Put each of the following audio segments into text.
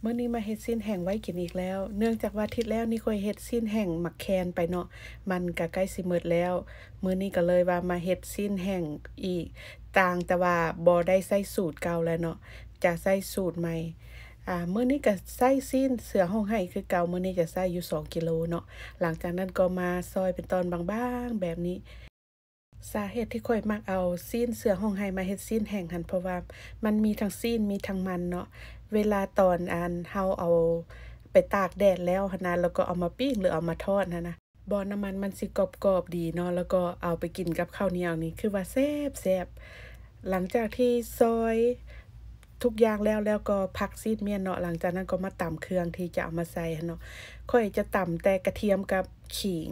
ມື້ນີ້ມາເຮັດຊີ້ນແຫ້ງໄວ້ກິນອີກແລ້ວ ເນື່ອງຈາກວ່າທິດແລ້ວນີ້ຂ້ອຍເຮັດຊີ້ນແຫ້ງໝາກແຄນໄປເນາະ ມັນກະໃກ້ຊິໝົດແລ້ວ. ມື້ນີ້ກໍເລີຍວ່າມາເຮັດຊີ້ນແຫ້ງອີກ ຕ່າງແຕ່ວ່າບໍ່ໄດ້ໃຊ້ສູດເກົ່າແລ້ວເນາະ ຈະໃຊ້ສູດໃໝ່. ອາ ມື້ນີ້ກໍໃຊ້ຊີ້ນເສືອຮ້ອງໄຫ້ຄືເກົ່າ ມື້ນີ້ຈະໃຊ້ຢູ່ສອງກິໂລເນາະ. ຫຼັງຈາກນັ້ນກໍມາຊອຍເປັນຕອນບາງໆແບບນີ້. ສາເຫດທີ່ຂ້ອຍມັກເອົາຊີ້ນເສືອຮ້ອງໄຫ້ມາເຮັດຊີ້ນແຫ້ງຫັ້ນ ເພາະວ່າມັນມີທັງຊີ້ນ ມີທັງມັນເນາະ. ເວລາຕອນອັນເຮົາເອົາໄປຕາກແດດແລ້ວຫັ້ນນະ ແລ້ວກໍເອົາມາປີ້ງ ຫຼື ເອົາມາທອດຫັ້ນນະ ບໍ່ ນ້ຳມັນມັນຊິກອບໆດີເນາະ ແລ້ວກໍເອົາໄປກິນກັບເຂົ້າໜຽວນີ້ ຄືວ່າແຊບໆ. ຫຼັງຈາກທີ່ຊອຍທຸກຢ່າງແລ້ວ ແລ້ວກໍພັກຊີ້ນມ້ຽນເນາະ ຫຼັງຈາກນັ້ນກໍມາຕຳເຄື່ອງທີ່ຈະເອົາມາໃສ່ຫັ້ນເນາະ. ຂ້ອຍຈະຕຳແຕ່ກະທຽມກັບຂີງ.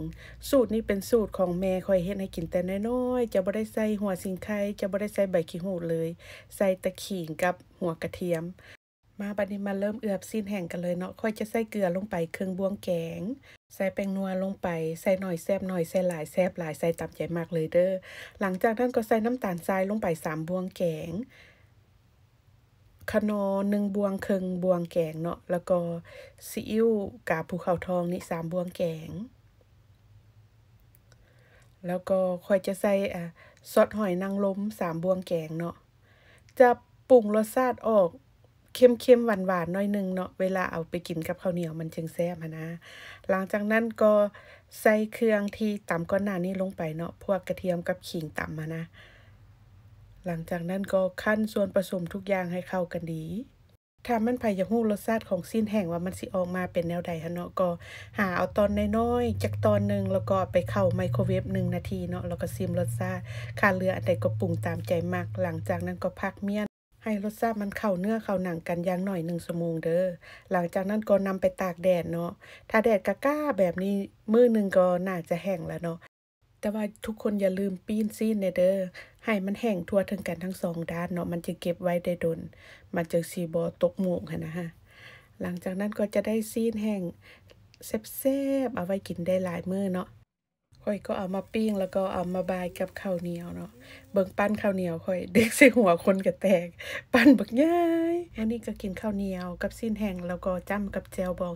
ສູດນີ້ເປັນສູດຂອງແມ່ຂ້ອຍເຮັດໃຫ້ກິນແຕ່ນ້ອຍໆ ຈະບໍ່ໄດ້ໃສ່ຫົວສີໄຄ ຈະບໍ່ໄດ້ໃສ່ໃບຂີ້ຫູດເລີຍ ໃສ່ແຕ່ຂີງກັບຫົວກະທຽມ. ມາ ບັດນີ້ມາເລີ່ມເອືອບຊີ້ນແຫ້ງກັນເລີຍເນາະ. ຂ້ອຍຈະໃສ່ເກືອລົງໄປເຄິ່ງບ່ວງແກງ ໃສ່ແປ້ງນົວລົງໄປ ໃສ່ໜ້ອຍແຊບໜ້ອຍ ໃສ່ຫຼາຍແຊບຫຼາຍ ໃສ່ຕາມໃຈມັກເລີຍເດີ້. ຫຼັງຈາກນັ້ນກໍໃສ່ນ້ຳຕານຊາຍລົງໄປສາມບ່ວງແກງ ຂະໜໍໜຶ່ງບ່ວງເຄິ່ງບ່ວງແກງເນາະ ແລ້ວກໍຊີອິ້ວກາພູເຂົາທອງນີ້ສາມບ່ວງແກງ ແລ້ວກໍຂ້ອຍຈະໃສ່ ອາ ຊອດຫອຍນາງລົມສາມບ່ວງແກງເນາະ. ຈະປຸງລົດຊາດອອກເຄັມໆຫວານໆໜ້ອຍໜຶ່ງເນາະ ເວລາເອົາໄປກິນກັບເຂົ້າໜຽວມັນຈຶ່ງແຊບຫັ້ນນະ. ຫຼັງຈາກນັ້ນກໍໃສ່ເຄື່ອງທີ່ຕຳກ່ອນໜ້ານີ້ລົງໄປເນາະ ພວກກະທຽມກັບຂີງຕຳຫັ້ນນະ. ຫຼັງຈາກນັ້ນກໍຄັ້ນສ່ວນປະສົມທຸກຢ່າງໃຫ້ເຂົ້າກັນດີ. ຖ້າແມ່ນໃຜຢາກຮູ້ລົດຊາດຂອງຊີ້ນແຫ້ງວ່າມັນຊິອອກມາເປັນແນວໃດຫັ້ນເນາະ ກໍຫາເອົາຕອນນ້ອຍໆຈັກຕອນໜຶ່ງ ແລ້ວກໍເອົາໄປເຂົ້າໄມໂຄເວຟໜຶ່ງນາທີເນາະ ແລ້ວກໍຊິມລົດຊາດ ຂາດເຫຼືອອັນໃດກໍປຸງຕາມໃຈມັກ. ຫຼັງຈາກນັ້ນກໍພັກມ້ຽນ ໃຫ້ລົດຊາດມັນເຂົ້າເນື້ອເຂົ້າໜັງກັນຢ່າງໜ້ອຍໜຶ່ງຊົ່ວໂມງເດີ້. ຫຼັງຈາກນັ້ນກໍນຳໄປຕາກແດດເນາະ ຖ້າແດດກະໆແບບນີ້ ມື້ໜຶ່ງກໍໜ້າຈະແຫ້ງແລ້ວເນາະ. ແຕ່ວ່າທຸກຄົນຢ່າລືມປີ້ນຊີ້ນແດ່ເດີ້ ໃຫ້ມັນແຫ້ງທົ່ວເຖິງກັນທັງສອງດ້ານເນາະ ມັນຈະເກັບໄວ້ໄດ້ດົນ ມັນຈຶ່ງຊິບໍ່ຕົກໝູກຫັ້ນນະ. ຫຼັງຈາກນັ້ນກໍຈະໄດ້ຊີ້ນແຫ້ງແຊບໆ ເອົາໄວ້ກິນໄດ້ຫຼາຍມື້ເນາະ. ຂ້ອຍກໍເອົາມາປີ້ງ ແລ້ວກໍເອົາມາບ່າຍກັບເຂົ້າໜຽວເນາະ. ເບິ່ງປັ້ນເຂົ້າໜຽວຂ້ອຍ ດຶກໃສ່ຫົວຄົນກະແຕກ ປັ້ນບັກໃຫຍ່. ມື້ນີ້ກໍກິນເຂົ້າໜຽວກັບຊີ້ນແຫ້ງ ແລ້ວກໍຈ້ຳກັບແຈ່ວບອງ